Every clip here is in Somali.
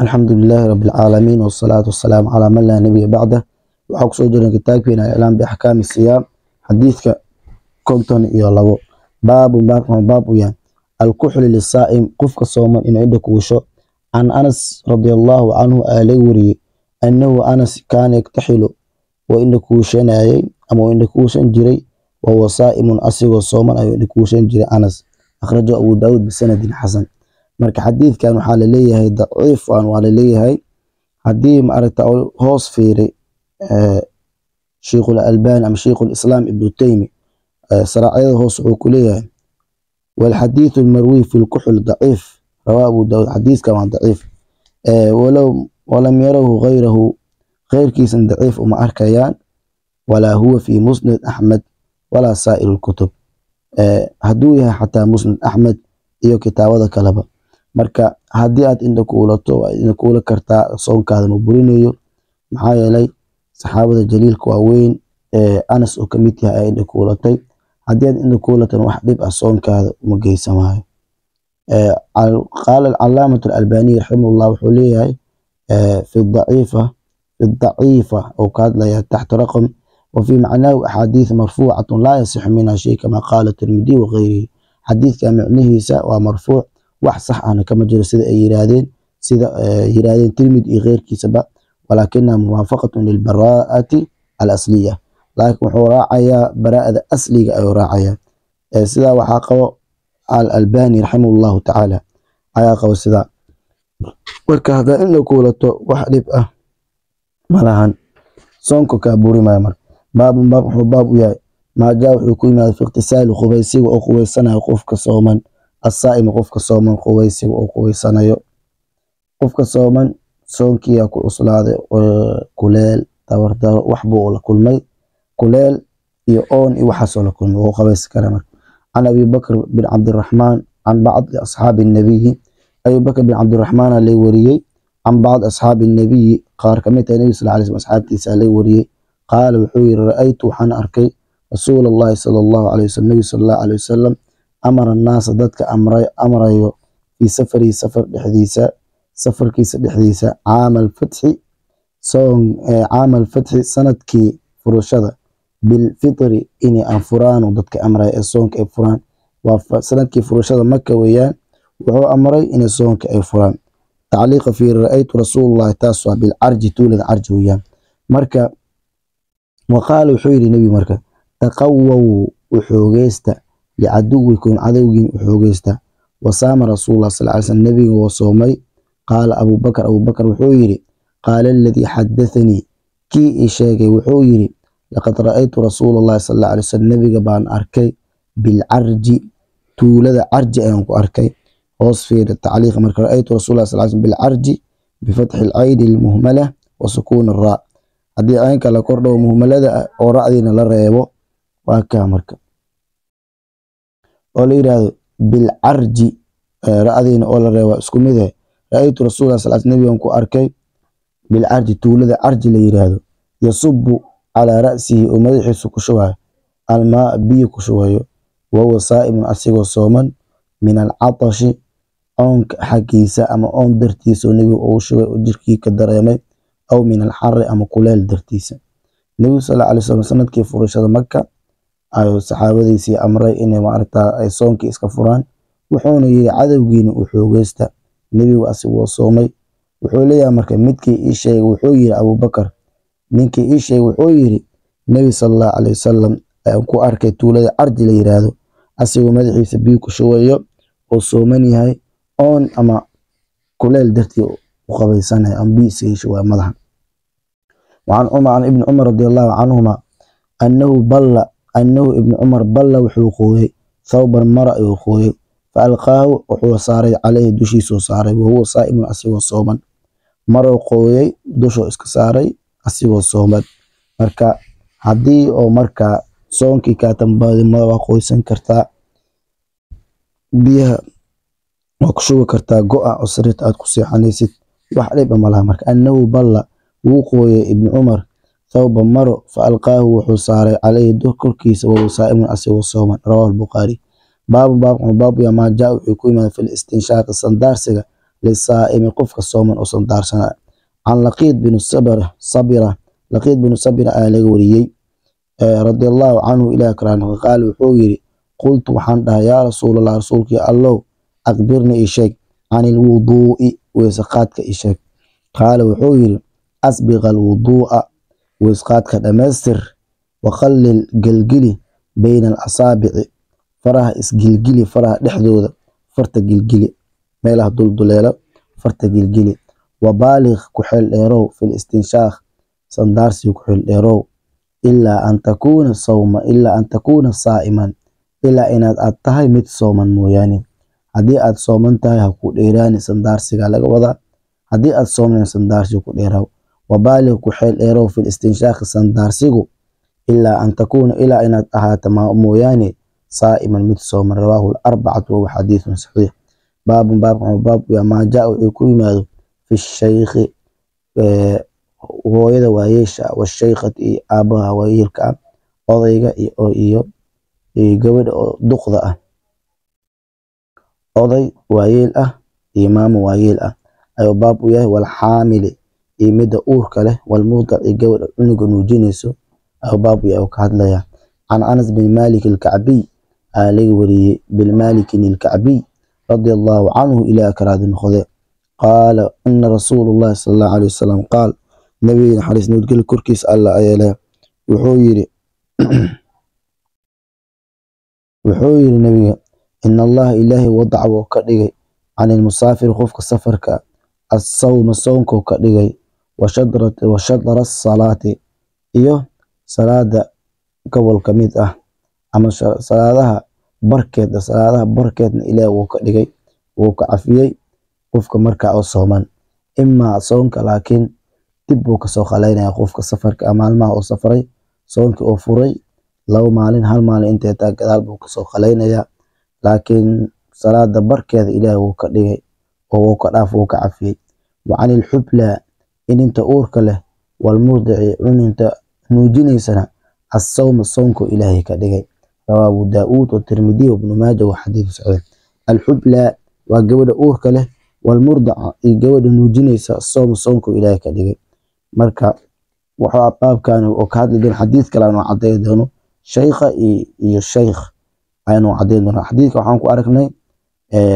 الحمد لله رب العالمين، والصلاة والسلام على من لا نبي بعده. Waxaa kusoo jiran kitaabkeena Iclaam biaxkaami siyaam, xadiidka 52. Baabu baabkan baab u yahay alkuxli lisaa'im, qofka sooman inuu indha kuusho. Can Anas radiallahu canhu aa laga wariyey annahu Anas kaana yaktaxilu, waa indha kuushanayay ama waa indha kuushan jiray, wahuwa saa'imun, asigoo sooman ayuu indha kuushan jiray Anas. Akhrajahu Abu Daawud bisanadin xasan. Marka xadiidkan waxaa laleeyahay daciif waan waa laleeyahay. Haddii maaragta hoos fiiray Sheikh Albani ama Sheikh Islam Ibn Taymi, saraacyada hoos wuxuu ku leeyahay: والحديث المروي في الكحل ضعيف، رواه أبو داود. xadiiskan waa daciif, walow ولم يره غيره, غيرkiisan daciif uma arkayaan. ولا هو في مسند أحمد ولا سائر الكتب, hadduu yahay xataa Musnad Axmed iyo kitaabada kaleba. Marka haddii aad indha kuulato, waa indha kuula kartaa, soonkaada ma burinayo. Maxaa yeelay saxaabada jaliilka waaweyn ee Anas oo kamid yahay ayaa indha kuulatay. Haddii aad indha kuulatana, wax dhib ah soonkaada uma geysamaayo. قال العلامة الألباني رحمه الله, wuxuu leeyahay في الضعيفة oo ka hadlaya تحت رقم: وفي معناه أحاديث مرفوعة لا يصح منها شيء، كما قال الترمذي وغيره. xadiidka micnihiisa waa marfuuc, wax sax ahna kama jiro, sida ay yiraahdeen, sida yiraahdeen Tirmidhi iyo keyrkiisaba. ولكنها موافقة للبراءة الأصلية, laakiin wuxuu raacayaa baraa'ada asliga ayuu raacayaa. Sidaa waxaa qabo Al-Albani raximah llahu tacaala ayaa qabo sidaa. Marka haddaa in la kuulato, wax dhib ah malahan, soonka kaa buri maayo. Marka baabun baab wuxuu baab u yahay ما جاء, wuxuu ku yimaada, في اغتسال, qubaysiga oo qubaysanayo qofka sooman, الصائم, qofka sooman qubaysiga oo qubaysanayo. Qofka sooman soonkiyaa ku cuslaaday, kuleel, tabardaro, wax buu la kulmay, kuleel iyo oon iyo waxaasoo la kulmay, wuu qabaysan karaa. Marka عن أبي بكر بن عبد الرحمن عن بعض أصحاب النبي, أبي بكر بن عبد الرحمن laga wariyey, عن بعض أصحاب النبي, qaar kamid ah Nebi sal alay slam asxaabtiisa laga wariyey, قال, wuxuu yiri: رأيت, waxaan arkay, رسول الله صلى الله عليه وسلم, Nebi sal allahu alayhi wasalam, أمر الناس, dadka amray, amrayo, في سفره, safar dhexdiisa, safarkiisa dhexdiisa, عام الفتح, soon عام الفتح, sanadkii furashada, بالفطر, inay anfuraan oo dadka amray ee soonka ay furaan. Waa sanadkii furashada Maka weeyaan. Wuxuu amray inay soonka ay furaan. Tacliiqa fi رأيت رسول الله, taas waa بالعرج, tuulada Carji weeyaan. Marka وقال, wuxuu yidhi Nebi marka: تقووا, u xoogeysta, لعدوكم, cadowgiin u xoogeysta. وصام رسول الله صلى الله عليه وسلم, nebiga wuu soomay. قال أبو بكر, Abu Bakr wuxuu yidhi: قال الذي حدثني, kii ii sheegay wuxuu yidhi: لقد رأيت رسول الله صلى الله عليه وسلم, nebiga baan arkay, بالعرج, tuulada Carji ayaan ku arkay. Hoos fiiri tacliiqa. Marka رأيت رسول الله صلى الله عليه وسلم بالعرج بفتح العين المهملة وسكون الراء. Haddii caynka la kordhow muhmalada ah oo ra'diina la reebo, waa kaa. Marka oo la yidhaahdo بالعرج, ra'diina oo la reebo, isku mid eh. رأيت رسول الله صلى الله, nebigan ku arkay, بالعرج, tuulada Carji la yidhaahdo, يصب على رأسه, oo madaxiisu ku shubayo, الماء, biyo ku shubayo, وهو صائم, asigoo sooman, من العطش, oonka xaggiisa ama oon dartiisa oo nebigu ugu shubay oo jirkii ka dareemay, أو من الحر, ama kuleel dartiisa. Nebigu sal alla alay wasalam sanadkii furashada Maka ayuu saxaabadiisii amray inay maaragta ay soonkii iska furaan. Wuxuuna yidhi: cadowgiina u xoogeysta. Nebigu asigoo soomay. Wuxuu leeyahay marka midkii ii sheegay, wuxuu yidhi Abubakar, ninkii ii sheegay wuxuu yidhi: Nebi sala allahu calayhi wasalam ayaan ku arkay tuulada Carji la yiraahdo, asigoo madaxiisa biyo ku shubayo oo sooman yahay, oon ama kuleel dartii u qabaysanayo ama biyo isaga shubayo madaxa. وعن عمر, عن ابن عمر رضي الله عنهما أنه بل, أنه ابن عمر بل, wuxuu qooyay, ثوبا, mara ayuu qooyay, فألقاه, wuxuu saaray, عليه, dushiisuu saaray, وهو صائم, asigoo sooman. Maruu qooyay, dushuu iska saaray asigoo sooman. Marka haddii oo marka soonkii kaa tambadimada, waa qoysan kartaa, biyaha waa ku shubi kartaa go'a oo sariirta aad ku seexanaysid, wax dhib ah malaha. Marka أنه بل, wuu qooyay Ibnu Cumar, ثوبا, maro, فألقاه, wuxuu saaray, عليه, korkiisa, وهو صائم, asigoo sooman. رواه البخاري. باب baab baab ya ما جاء, wuxuu ku yimaada, في الاستنشاق, sandaarsiga, Lisaa'imi, qofka sooman oo sandaarsana. Can Laqiid bin Sabira, Laqiid bin Sabira ayaa laga wariyey radi allahu canhu, ilaah karaan. Qaal wuxuu yiri: qultu, waxaan dhahay: yaa rasuulallah, rasuulkii Allow, aqbirni, ii sheeg, can ilwuduu'i, weysaqaadka ii sheeg. Qaala wuxuu yiri: asbiq alwuduu'a, weysqaadka dhammaystir, waqallil, gelgeli, bayna alasaabici, faraha isgilgili, faraha dhexdooda farta gilgili, meelaha dulduleelo farta gilgili, wabaaliq, ku xeel dheerow, fil istinshaaq, sandaarsiga ku xeel dheerow, ilaa an takuuna sawma, ilaa an takuuna saa'iman, ilaa inaad aad tahay mid sooman mooyaane. Haddii aad sooman tahay ha ku dheeraani sandaarsiga laga wadaa. Haddii aad soomnayn sandaarsiga ku dheeraaw. Wabaaliq, ku xeel dheerow, fil istinshaaqi, sandaarsigu, ilaa an takuuna, ilaa inaad ahaato mooyaane, saa'iman, mid sooman. Rawaahu alarbacatu wahuwa xadiithun saxiix. Baabun, baabkan baab yaa maa jaa, wuxuu ku yimaado, fi shaykhi, hooyada waayeesha, washaykhati, iyo aabaha waayeelka ah, odayga iyo gabadha oo duqda ah. Oday waayeel ah iyo maamo waayeel ah ayuu baab u yahay. Walxaamili, iyo midda uurka leh, walmurdac, iyo gabadha cunuga nuujinayso ayuu baab u yahay oo ka hadlaya. Can Anas bin Malik alkacbiy ayaa laga wariyey, bilmalikin alkacbiy radia allahu canhu, ilaah karaadi noqde, qaala ina rasuulu llahi sala allahu alayhi wasalam qaal, nabiga naxariis nabadgelyo korkiisa alla ayaa leh wuxuu yiri nabiga: in allaha, ilaahay, wadaca, wuu ka dhigay, can ilmusaafir, qofka safarka, assawma, soonkuu ka dhigay, wa shadra asalaati, iyo salaada gobol ka mid ah ama salaadaha barkeed. Salaadaha barkeedna ilaahay wuu ka dhigay, wuu ka cafiyey qofka markaa oo sooman imaa soonka, laakiin dib buu kasoo qalaynaya qofka safarka. Maalmaha oo safaray, soonkii oo furay 2 maalin, hal maalin intay taa gadaal buu kasoo qalaynaya, laakiin salaada barkeeda ilaahay wuu ka dhigay oo wuu ka dhaaf, wuu ka cafiyey. Wa can ilxubla, ininta uurka leh, walmurdici, cuninta nuujinaysana, assawma, soonku ilaahay ka dhigay. Rawaa Abu Daauud watirmidiy wabnu maaja wa xadiidu saxiix. Alxubla waa gabadha uurka leh, walmurdaca, iyo gabadha nuujinaysa, sawma, soonku ilaahay ka dhigay. Marka waxaa baabkan oo ka hadli doono xadiid kale aanu caddayn doono, shaykha iyo shaykh ayaanu caddayn doona. Xadiidka waxaan ku aragnay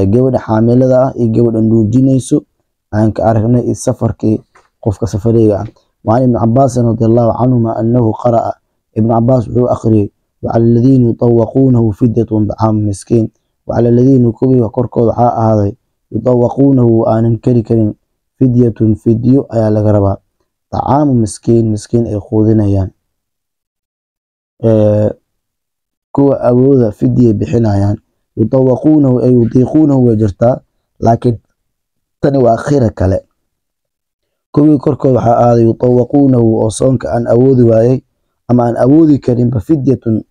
gabadha xaamilada ah iyo gabadha nuujinayso ayaan ka aragnay, iyo safarkii qofka safareyga ah. وعن ابن عباس رضي الله عنهما أنه قرأ، ابن عباس wuxuu akhriyey: وعلى الذين يطوقونه فدية طعام مسكين. وعلى الذين، kuwii korkooda waxaa ahaaday, yutawaquunahu, aanan kari karin, fidyatun, fidyo ayaa laga rabaa, طعام miskiin, miskiin ay quudinayaan. Kuwa awooda fidya bixinayaan. Yutawaquunahu ay yudiiquunahu way jirtaa, laakiin tani waa khira kale. Kuwii korkooda waxaa ahaaday, yutawaquunahu, oo soonka aan awoodi waayey ama aan awoodi karinba, fidyatun,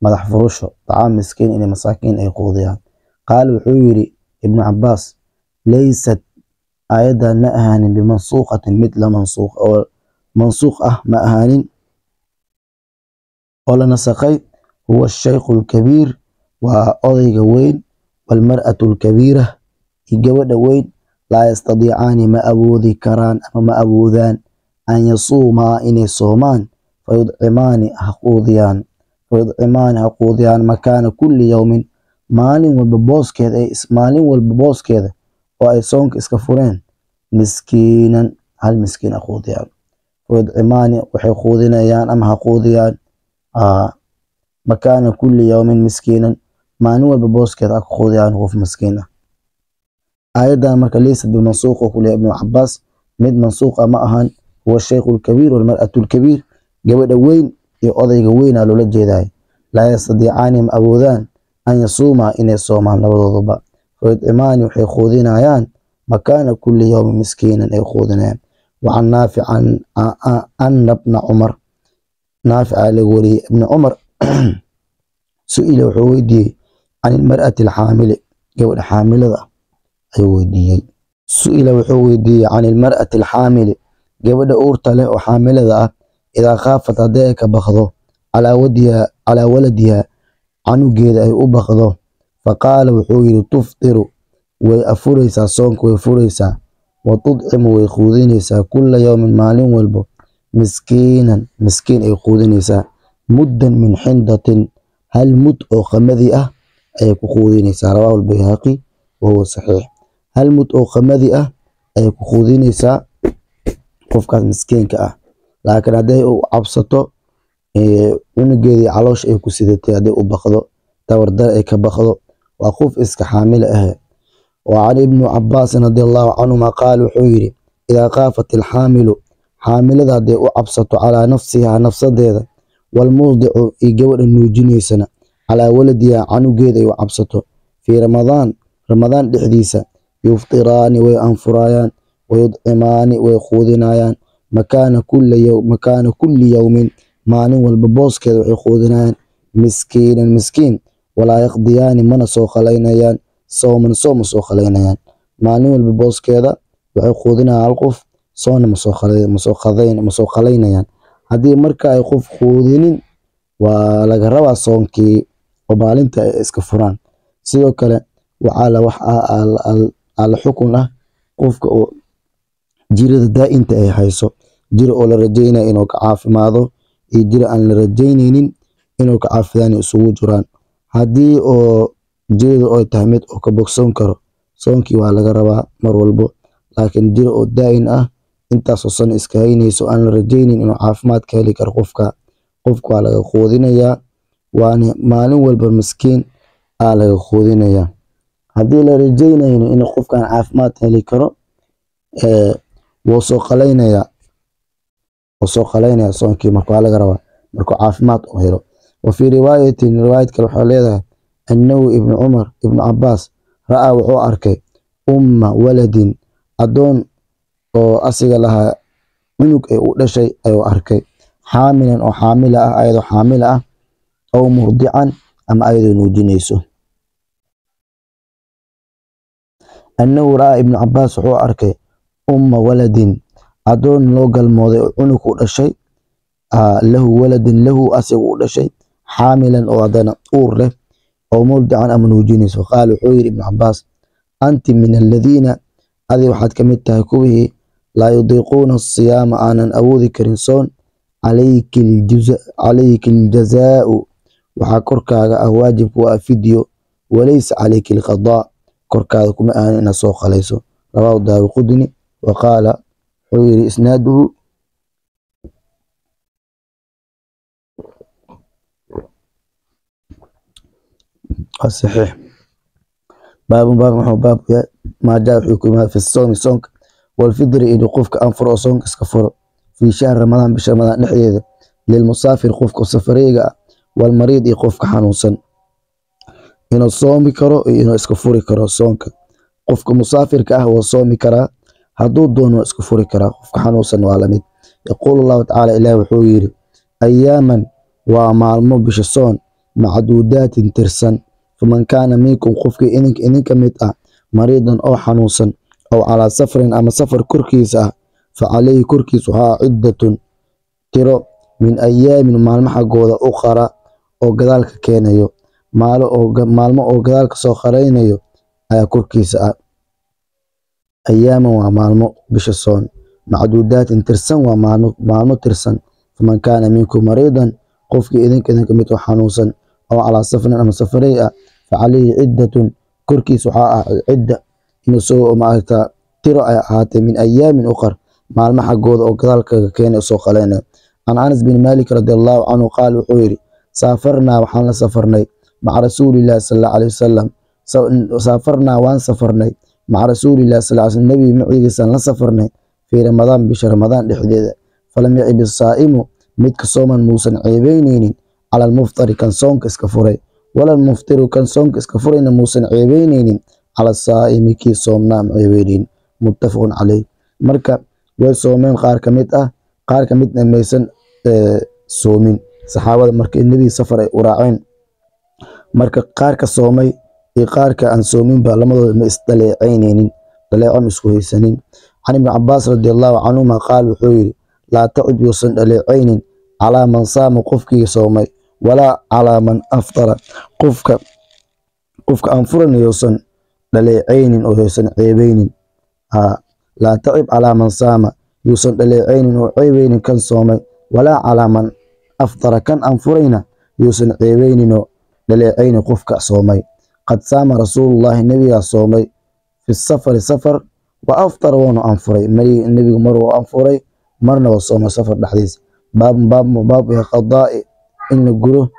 madax furusho, طعام miskiin, inay masaakiin ay quudiyaan. Qaal wuxuu yidhi Ibnu Cabaas: laysat, aayaddan ma ahaanin, bimansuuqatin, mid la mansuuq oo mansuuq ah ma ahaanin oo la nasakhay. Huwa ashaykhu alkabiir, waa odayga weyn, walmar'atu alkabiira, iyo gabadha weyn, laa yastadiicaani, ma awoodi karaan ama ma awoodaan, an yasuumaa, inay soomaan, fayudcimaani, ha quudiyaan, fayudcimaani, ha quudiyaan, makaana kulli yowmin, maalin walba booskeeda ay maalin walba booskeeda oo ay soonka iska fureen, miskiinan, hal miskiin ha quudiyaan. Fayudcimaani, waxay quudinayaan ama ha quudiyaan, makaana kulli yowmin miskiinan, maalin walba booskeeda ha ku quudiyaan qof miskiin ah. Aayaddan marka laysat bimansuuq oo kuleeyahay Ibnu Cabaas, mid mansuuq ah ma ahan. Huwa shaykhu alkabiir walmar'atu alkabiir, gabadha weyn iyo odayga weynaa loola jeedaay. Laa yastadiicaani, ma awoodaan, an yasuumaa, inay soomaan labadooduba. Fayudcimaani, waxay quudinayaan, makaana kulli yowmin miskiinan ay quudinayaan. Wacan Naafic ana bna Cumar, Naafica laga wariyey, ibni Cumar, su-ila, wuxuu weydiiyey, can ilmar'ati alxaamili, gabadha xaamilada ah ayuu weydiiyey. Su-ila, wuxuu weydiiyey, can ilmar'ati alxaamili, gabadha uurta leh oo xaamilada ah, idaa khaafat, haddii ay ka baqdo, calaa waladiha, canugeeda ay u baqdo. Faqaala wuxuu yidhi: tuftiru, Way afuraysaa, soonka way furaysaa. Wa tudcimu, way quudinaysaa, kulla yawmin, maalin walbo, miskiinan, miskiin ay quudinaysaa, muddan min xindatin, hal mud oo qamadi ah ayay ku quudinaysaa. Rawaahu albayhaqi wa huwa saxiix. Hal mud oo qamadi ah ayay ku quudinaysaa qofkaas miskiinka ah. Laakiin hadday u cabsato cunugeedii caloosha ay ku sidatay, hadday u baqdo, tabardar ay ka baqdo, waa qof iska xaamilo ah. Wa can ibni cabaasin radi allahu canhuma qaal, wuxuu yidhi: idaa khaafat alxaamilu, xaamilada hadday u cabsato, calaa nafsihaa, nafsadeeda, walmurdicu, iyo gabadha nuujinaysana, calaa waladihaa, canugeeda ay u cabsato, fii ramadaan, ramadaan dhexdiisa, yuftiraani, way anfuraayaan, wayudcimaani, way quudinayaan, makaana kulli yowmin, maalin walba booskeeda waxay quudinayaan, miskiinan, miskiin. Walaa yaqdiyaani, mana soo qalaynayaan, sooman, sooma soo qalaynayaan. Maalin walba booskeeda waxay quudinayaan hal qof, soonna ma soo qalaynayaan. Haddii marka ay qof quudinin, waa laga rabaa soonkii oo maalinta ay iska furaan. Sidoo kale waxaa la wax ala xukun ah qofka oo jirada daa'inta ay hayso, jira oo la rajaynaya inuu ka caafimaado iyo jira aan la rajaynaynin inuu ka caafidaan isugu jiraan. Haddii oo jirada ay tahay mid oo ka bogsoon karo, soonkii waa laga rabaa mar walbo. Laakiin jira oo daa'in ah, intaasoo sano iska haynayso, aan la rajaynin inuu caafimaad ka heli karo qofka, qofka waa laga quudinayaa, waana maalin walba miskiin aa laga quudinayaa. Haddii la rajaynayno inuu qofkan caafimaad heli karo, wuu soo qalaynayaa, wuu soo qalaynayaa soonkii. Marka waa laga rabaa markuu caafimaad u helo. Wa fii riwaayatin, riwaayad kale waxay leedahay, annahu ibnu cumar, ibnu cabaas, ra'aa, wuxuu arkay, umma waladin, addoon oo asiga lahaa cunug ay u dhashay ayuu arkay, xaamilan, oo xaamila ah, ayadoo xaamila ah, aw murdican, ama ayadoo nuujinayso. Annahu ra'aa, ibnu cabaas wuxuu arkay, umma waladin, addoon loo galmooday oo cunug u dhashay, lahu waladin lahu, asiga u dhashay, xaamilan, oo haddana uur leh, oo murdican, ama nuujinayso. Qaal, wuxuu yidhi ibnu cabaas: anti min aladiina, adi waxaad ka mid tahay kuwii, laa yudiiquuna asiyaama, aanan awoodi karin soon. Calayki aljazaau, waxaa korkaaga ah waajibku waa fidyo, walaysa calayki alqadaa, korkaada kuma ahan inaad soo qalayso. Rawaahu daaru qudni wa qaala, wuxuu yidhi, isnaaduhu waa saxiix. Baabun, baabun wuxuu baabku yahay maa jaa, wuxuu ku yimaada, fi soomi, soonka, walfidri, inuu qofka anfuro oo soonka iska furo, fii shahri ramadaan, bisha ramadaan dhexdeeda, lilmusaafir, qofka safareyga ah, walmariid, iyo qofka xanuunsan, inuu soomi karo iyo inuu iska furi karo soonka. Qofka musaafirka ah waa soomi karaa, hadduu doono waa iska furi karaa. Qofka xanuunsan waa lamid. Yaquulu allahu tacaala, ilaah wuxuu yidhi: ayaaman, waa maalmo bisha soon, macduudaatin, tirsan. Faman kaana minkum, qofkii idinka mid ah, mariidan, oo xanuunsan, aw calaa safarin, ama safar korkiisa ah, fa calayhi, korkiisa waxaa, ciddatun, tiro, min ayaamin, maalmo xaggooda, uqara, oo gadaalka keenayo, maalmo oo gadaalka soo qaraynayo ayaa korkiisa ah. Ayaaman waa maalmo bisha soon, macduudaatin, tirsan, waa maalmo tirsan. Faman kaana minkum mariidan, qofkii idinka mid oo xanuunsan, aw calaa safarin, ama safarey ah, fa calayhi ciddatun, korkiisa waxaa ah cidda, inuu soo maaragta tiro ay ahaatay, min ayaamin uqar, maalmo xaggooda oo gadaalkaga keenay soo qalaynayo. Can anas bin malik radi allahu canhu qaal, wuxuu yidhi: saafarnaa, waxaan la safarnay, maca rasuulillahi sala allahu alayhi wasalam. Saafarnaa, waan safarnay, maca rasuulillahi sal ly slam, nebiga macigiisaan la safarnay, fii ramadaan, bisha ramadaan dhexdeeda. Falam yacib isaa'imu, midka sooman muusan ceebeyneynin, cala almuftari, kan soonka iska furay, wala almuftiru, kan soonka iska furayna muusan ceebeyneynin, cala asaa'imi, kii soomnaa ma ceebeyneynin. Muttafaqun caleyh. Marka way soomeen qaar ka mid ah, qaar ka midna maysan soomin saxaabada marka nebiga safar ay u raaceen. Marka qaarka soomay iyo qaarka aan soominba lamadooda ma isdhaleecayneynin, dhaleeco ma isku haysanin. Can ibni cabaas radi allahu canhuma qaal, wuxuu yidhi: laa tacib, yuusan dhaleecaynin, calaa man saama, qofkii soomay, walaa calaa man aftara, qofka aan furan yuusan dhaleecaynin oo yuusan ceebeynin. Laa tacib calaa man saama, yuusan dhaleecaynin oo ceebeynin kan soomay, walaa calaa man aftara, kan anfurayna yuusan ceebeynin oo dhaleecaynin qofka soomay. Qad saama rasuulullaahi, nebigaa soomay fi safari safar, wa aftara wuuna anfuray. Nebigu mar wuu anfuray, marna waa soomay safar dhexdiisa. Baabun baab qadaa'i, in la guro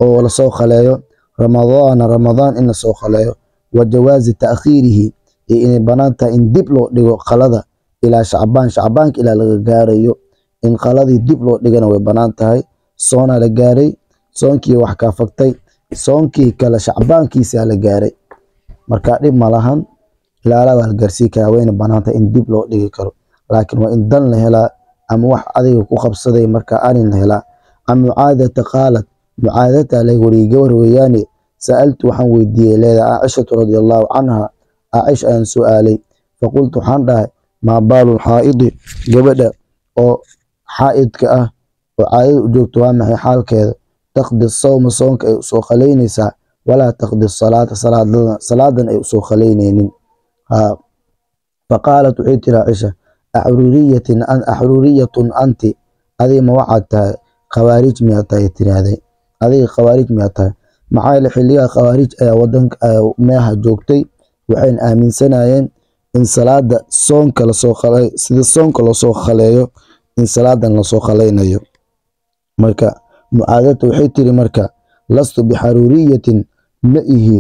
oo lasoo khaleeyo ramadaana, ramadaan in lasoo khaleeyo, wa jawaazi ta'khiirihi, iyo inay banaan tahay in dib loo dhigo qalada ilaa shacbaan, shacbaanka ilaa laga gaarayo, in qaladii dib loo dhigana way banaan tahay. Soonaa la gaaray, soonkii wax kaa fagtay, soonkii kale shacbaankiisaa la gaaray, marka dhib ma lahan, ilaalaa waa la gaarsii karaa, wayna banaan tahay in dib loo dhigi karo, laakiin waa in dan la helaa ama wax adiga ku qabsaday marka arin la helaa. Can Mucaadata qaalat, Mucaadata laga wariyey, gabar weeyaane, sa'altu waxaan weydiiyey leedahay Caaishatu radia allahu canha, Caaisha ayaan su'aalay, faqultu waxaan dhahay, maa baalu lxaa'idi, gabadha oo xaa'idka ah oo caadada u joogto waa maxay xaalkeeda? Taqdi sawma, soonka ay usoo khalaynaysaa, walaa taqdi salaata, salaadan ay usoo khalaynaynin. Faqaalat waxay tiri Caaisha, axruuriyatun anti, adiga ma waxaad tahay khawaarij miyaa tahay? Tiraahday adiga khawaarij miyaa tahay? Maxaa yeele xilligaa khawaarij ayaa wadanka meeha joogtay, waxayna aaminsanayeen in salaada soonka lasoo khalay, sida soonka loosoo khaleeyo in salaadan lasoo khalaynayo. Marka Mucaadata waxay tiri marka, lastu bixaruuriyatin, ma ihi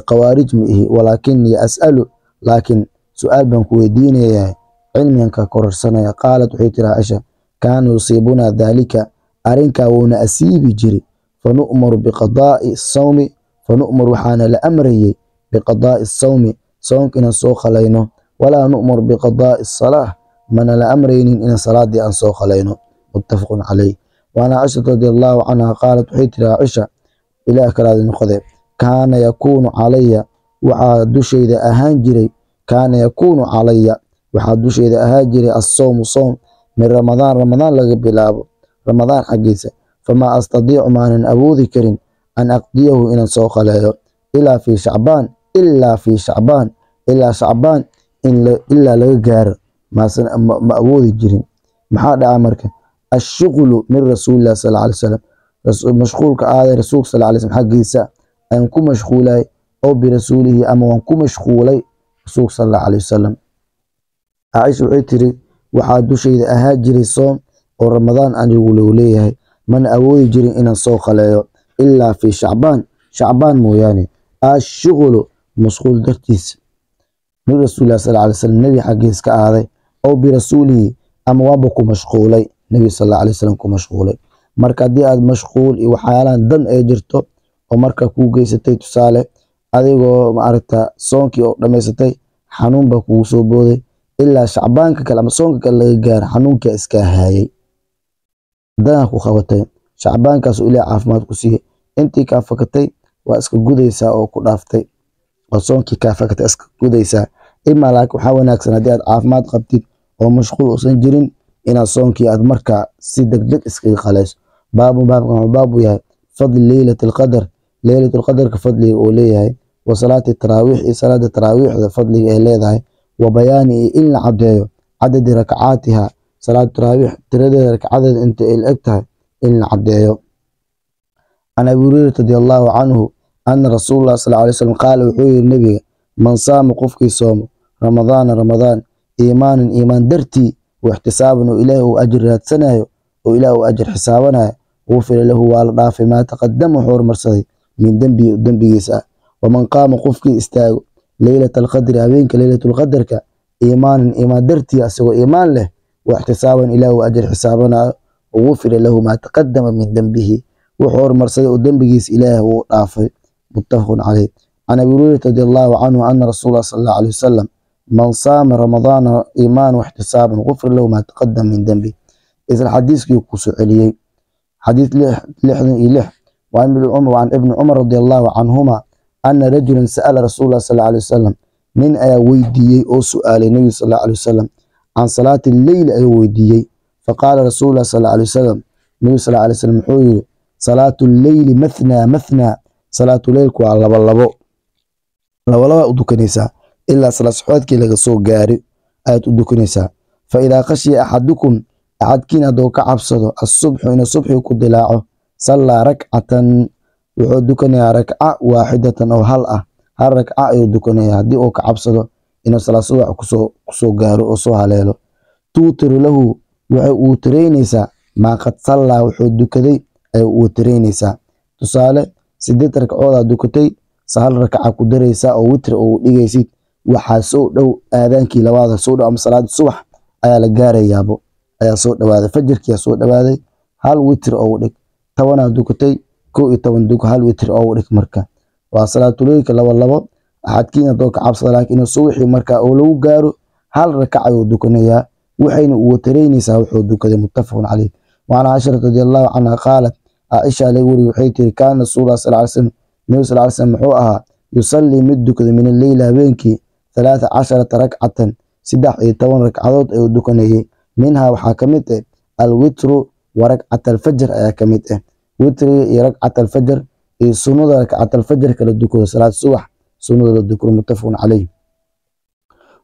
khawaarij ma ihi, walaakinii as'alu, laakiin su-aal baan ku weydiinayaa, cilmigan ka kororsanaya. Qaalat waxay tiri Caaisha, kaana yusiibunaa daalika, arrinkaa wuuna asiibi jiri, fanu'maru biqadaa'i sawmi, fanu'maru waxaana la amrayay biqadaa'i sawmi, soonka inaan soo khalayno, walaa nu'maru biqadaa'i salaah, mana la amraynin inaan salaadii aan soo khalayno. Muttafaqun calayh. Waana Caaishata radi allahu canha qaalat waxay tiri Caaisha, ilaah kalaadi noqode, kaana yakuunu calaya, waxaa dushayda ahaan jiray, kaana yakuunu calaya, waxaa dushayda ahaan jiray assawmu sawm, min ramadaan, ramadaan laga bilaabo, ramadaan xaggiisa, famaa astadiicu, maanan awoodi karin, an aqdiyahu, inaan soo khaleeyo, ilaa fii shacbaan, ilaa fii shacbaan, ilaa shacbaan ilaa laga gaaro ma awoodi jirin. Maxaa dhaca marka? Ashuqlu min rasuulillahi sal alay wasalam, mashquulka aaday rasuulka sal alay slam xaggiisa ayaan ku mashquulay, oo birasuulihi, ama waan ku mashquulay rasuulka sal allahu alayhi wasalam. Caaisha waxay tiri, waxaa dushayda ahaa jiray soom oo ramadaan anigu lagu leeyahay, mana awoodi jirin inaan soo khaleeyo ilaa fii shacbaan, shacbaan mooyaane. Ashuqlu mashquul dartiis, min rasuulillahi sal alay wasalam, nebi xaggiis ka aaday, oo birasuulihi, ama waanba ku mashquulay nebi sal allahu alay wasalam ku mashquulay. Marka haddii aad mashquul iyo waxyaalahan dan ay jirto oo marka kuu geysatay, tusaale adigoo maaragta soonkii oo dhammaysatay, xanuun baa kugu soo booday, ilaa shacbaanka kale ama soonka kale laga gaaro xanuunkaa iskaa haayay, danaa ku qabatay, shacbaankaas oo ilaah caafimaad ku siiyey, intii kaa fakatay waa iska gudaysaa oo ku dhaaftay, oo soonkii kaa fakatay iska gudaysaa. Imaa laakiin waxaa wanaagsan haddii aad caafimaad qabtid oo mashquul uusan jirin inaad soonkii aad markaa si degdeg iskaga qalayso. Baabun baabkan wuxuu baab u yahay fadli leylati alqadar, leylatu lqadarka fadliga uu leeyahay, wa salaati taraawiix, iyo salaada taraawiixda fadliga ay leedahay, wa bayaani, iyo in la caddeeyo cadadi rakacaatiha, salaatu taraawiix tiradeeda rakacadeeda inta ay la eg tahay in la caddeeyo. Can Abi Hurayrata radi allahu canhu ana rasuulullahi sal alay wasalam qaala, wuxuu yiri nebiga, man saama, qofkii soomo, ramadaana ramadaan, iimaanan iimaan dartii, wa ixtisaaban, oo ilaahi uu ajir raadsanayo oo ilaah uu ajir xisaabanayo, gufira lahu, waa la dhaafay, maa taqadama, wuxuu hormarsaday, min dembihi, dembigiisa ah. Waman qaama, qofkii istaago, leylata alqadri, habeenka leylatulqadarka, iimaanan iimaan dartii, asagoo iimaan leh, wa ixtisaaban, ilaah uu ajir xisaabanayo, gufira lahu maa taqadama min dembihi, wuxuu hormarsaday oo dembigiisa ilaah wuu dhaafay. Muttafaqun caleyh. Can Abi Hurayrata radi allahu canhu ana rasuula sal allahu alayhi wasalam, man saama ramadaana iimaan waxtisaaban gufira lahu maa taqadama min dembihi. Isla xadiiskii kusoo celiyey, xadiis 66. وعن ابن عمر رضي الله عنهما أن رجلا سأل رسول الله صلى الله عليه وسلم، nin ayaa weydiiyey oo su'aalay nebiga sal allahu alayhi wasalam, can salaati leyl ayuu weydiiyey. Faqaala rasuulullah sal allahu alayhi wasalam, nebiga sal allahu alayhi wasalam wuxuu yiri, salaatu leyli mathnaa mathnaa, salaatu leylku waa labo labo. Laba laba u dukanaysaa ilaa salaad subaxeedkii laga soo gaari ayaad u dukanaysaa. Fa idaa khashiya axadukum, axadkiin hadduu ka cabsado asubxu, inuu subxi ku dilaaco, sallaa rakcatan, wuxuu dukanayaa rakca, waaxidatan, oo hal ah, hal rakca ayuu dukanayaa haddii uu ka cabsado inuu salaad subax kusoo gaaro oo soo haleelo. Tuutiru lahu, waxay uu tiraynaysaa, maa qad sallaa, wuxuu dukaday ayay uu tiraynaysaa. Tusaale, 8 ragcoodaa dukatay, hal rakaca ku daraysaa oo witr oo dhigaysid. Waxaa soo dhow aadaankii labaada soo dhow ama salaadii subax ayaa la gaarayaabo, ayaa soo dhawaaday, fajirkiyaa soo dhawaaday, hal witr oo dhig. 10-aa dukatay, 11 duko, hal witr oo dhig. Marka waa salaatulooyinka laba labo. Axadkiin haddoo ka cabsada laakiin inuu subaxii markaa oo lagu gaaro, hal rakac ayuu dukanayaa, waxayna u wataraynaysaa wuxuu dukaday. Muttafaqun caleyh. Wacan Caaishata radi allahu canha qaalat, Caaisha laga wariyey waxay tiri, kaana rasuulullah sal ly slam, nabi sal ly slam muxuu ahaa, yusallii, mid dukada, min alleyli, habeenkii, 13 rakcatan, 13 ragcadood ayuu dukanayay. Minhaa waxaa ka mid ah alwitru wa rakcat alfajr ayaa ka mid ah, witriga iyo rakcat alfajr iyo sunnada rakcat alfajr kala dukado, salaad subax sunnada la dukado. Muttafaqun caleyh.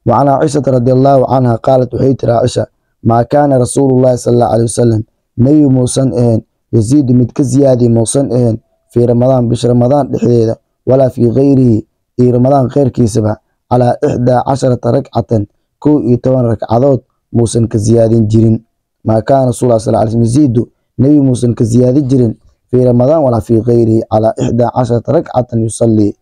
وعن عائشة رضي الله عنها قالت, waxay tiri Caaisha, maa kaana rasuulullahi sala allahu alayhi wasalam, nebi muusan ahayn, yaziidu, mid ka ziyaadi muusan ahayn, fii Ramadaan, bisha Ramadaan dhexdeeda, walaa fii gayrihi, iyo Ramadaan kheyrkiisaba, calaa 11 rakcatan, 11 ragcadood muusan ka ziyaadin jirin. Maa kaana rasuulullah sal alay slam yaziidu, nebi muusan ka ziyaadin jirin, fii Ramadaan walaa fii gayrihi, calaa 11 rakcatan yusallii,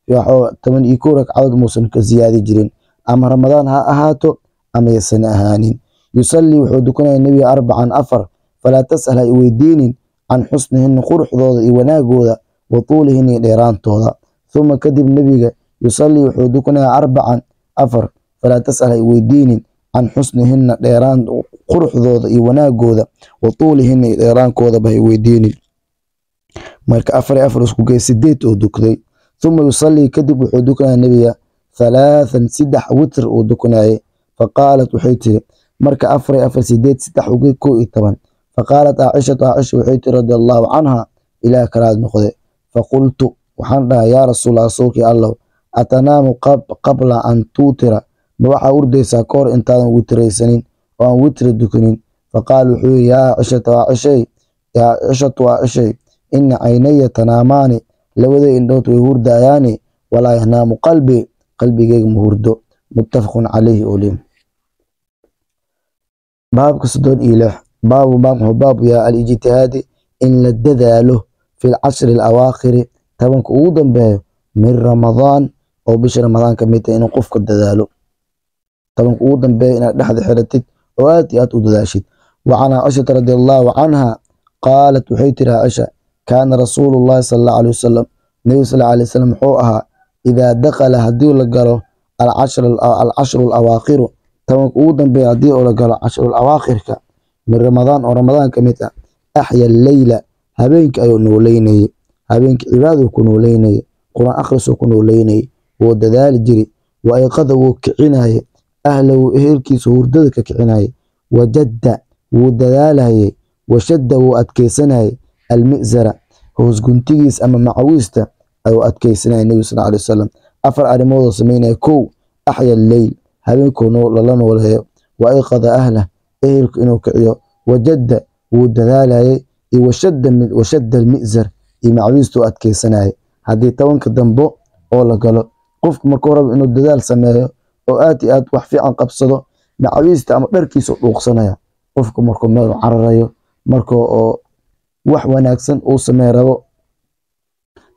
11 ragcadood muusan ka ziyaadi jirin, ama Ramadaan ha ahaato ama yaysan ahaanin. Yusallii, wuxuu dukanaya nebiga, arbacan, afar, falaa tas'al, ha iweydiinin, can xusnihinna, quruxdooda iyo wanaagooda, wa tuulihinna, iyo dheeraantooda. Thuma, kadib, nebiga, yusallii, wuxuu dukanaya, arbacan, afar, falaa tas'al, ha iweydiinin, can xusnihinna, dheeraan quruxdooda iyo wanaagooda, wa tuulihinna, iyo dheeraankoodaba ha iweydiinin. Marka afar iyo afar isku gey, 8 oo dukaday. Thuma yusallii, kadib wuxuu dukanaya nebiga, halaathan, saddex witr uu dukanayay. Faqaalat, waxay tiri, marka afar iyo afar 8, saddex uge 11. Faqaalat Caa'ishatu, Caaisha waxay tiri, radi allahu canha, Ilaah kalaad noqde, faqultu, waxaan dhahay, yaa rasuul, rasuulkii Allow, atanaamu qabla an tuutira, ma waxaa hurdaysaa kahor intaadan witraysanin oo aan witra dukanin? Faqaal, wuxuu yidhi, yaa Cishata, waa Cishay, yaa Cishatu, waa Cishay, ina caynaya tanaamaani, labada indhood way hurdayaani, walaa yanaamu qalbi, qalbigeyga ma hurdo. Muttafaqun calayhi. Olim baabka 36. Baabu, baab wuxuu baabu yahay alijtihaadi, in la dadaalo, fi lcashri alawaakhiri, 10-ka ugu dambeeyo, min Ramadaan, oo bisha Ramadaan ka mid tahay, inuu qofka dadaalo 10-ka ugu dambeeyo, inaad dhexda xiratid oo aad iyo aad u dadaashid. Wacan Caaishata radi allahu canha qaalat, waxay tiri Caaisha, kaana rasuulu llahi sala allahu alayhi wasalam, nebiga sal alay wasalam wuxuu ahaa, idaa dakhala, haddii la galo, alcashru alawaakhiru, 10-ka ugu dambeeya haddii oo la galo, cashru alawaakhirka, min Ramadaan, oo Ramadaan ka mid ah, axya alleyla, habeenkii ayuu nooleynayay, habeenkii cibaaduu ku nooleynayay, Qur-aan akhrisuu ku nooleynayay, wuu dadaali jiray. Wa ayqada, wuu kicinayay, ahlahu, ehelkiisa hurdada ka kicinayay. Wajadda, wuu dadaalayay, washadda, wuu adkeysanayay, almi'zara, hoosguntigiis ama macawiista ayuu adkeysanayay nebiga sal alay wasalam. Afar arrimoodoo sameynaya: kow, axya alleyl, habeenkuu lala nooleeyo, wa ayqada ahlah, ehelku inuu kiciyo, wajadda, wuu dadaalayay, iyo washadda almi'zar, iyo macawiistuu adkeysanayay. Haddii 10-ka dambo oo la galo, qofku markuu rabo inuu dadaal sameeyo oo aad iyo aad wax fiican qabsado, macawiista ama dharkiisu dhuuqsanaya. Qofku markuu meel u cararayo, marka oo wax wanaagsan uu samey rabo,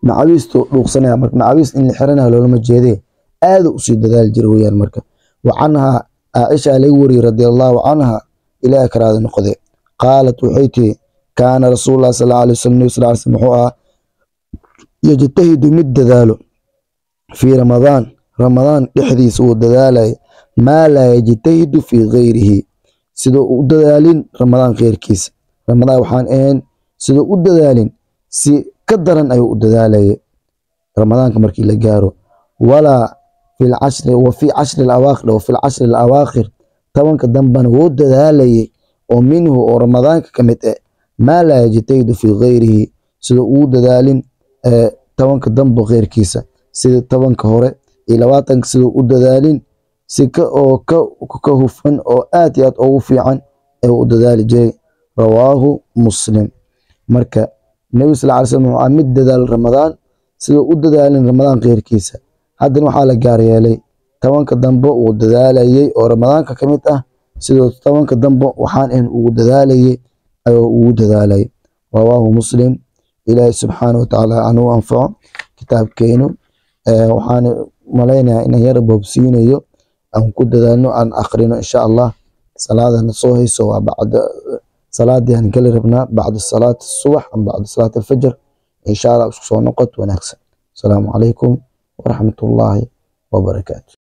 macawiistuu dhuuqsanaya. Marka macawiis in la xiranayo loolama jeedee, aada usii dadaali jira weyaan. Marka wa canhaa, Caaisha laga wariyey, radia allahu canha, Ilaah karaada noqde, qaalat, waxay tiri, kaana rasuulullah sal alay wasalam, nabi sal ly slam wuxuu ahaa, yajtahidu, mid dadaalo, fii Ramadaan, Ramadaan dhexdiisa uu dadaalaya, maa laa yajtahidu fii gayrihi, sidoo u dadaalin Ramadaan kheyrkiisa. Ramadaan waxaan ahayn sidoo u dadaalin si ka daran ayuu u dadaalayay Ramadaanka markii la gaaro. Walaa fi lcashri wa fi cashri alawaakhir, wa fi lcashri alawaakhir, 10-ka dambana wuu dadaalayay, oo minhu, oo Ramadaanka ka mid ah, maa laa yajtahidu fii gayrihi, sidoo ugu dadaalin 10-ka dambo kheyrkiisa, sida 10-ka hore 20 siduu u dadaalin si ka oo ka hufan oo aad iyo aad ugu fiican ee u dadaali jiray. Rawaahu Muslim. Marka Nabi sallallahu alayhi wasallam wuxuu mid dadaal Ramadaan siduu u dadaalin Ramadaan qeyrkiisa. Haddana waxaa la gaar yeelay 10 dambe uu dadaalayay oo Ramadaanka ka mid ah, sidoo 10 dambe waxaan in ugu dadaalayay ayuu ugu dadaalay. Rawaahu Muslim. Ilaahay subxaanahu wa tacaala anuu anfaco kitaabkeenu. Waxaan malaynayaa inaan yar boobsiinayo, aan ku dadaalno, aan akhrino insha Allah. Salaadana soo hayso waa bacda salaadii aan gali rabnaa, bacda salaat subax ama bacda salaat alfajr insha Allah. Isku soo noqod wanaagsan. Asalaamu calaykum waraxmatullaahi wabarakaatu.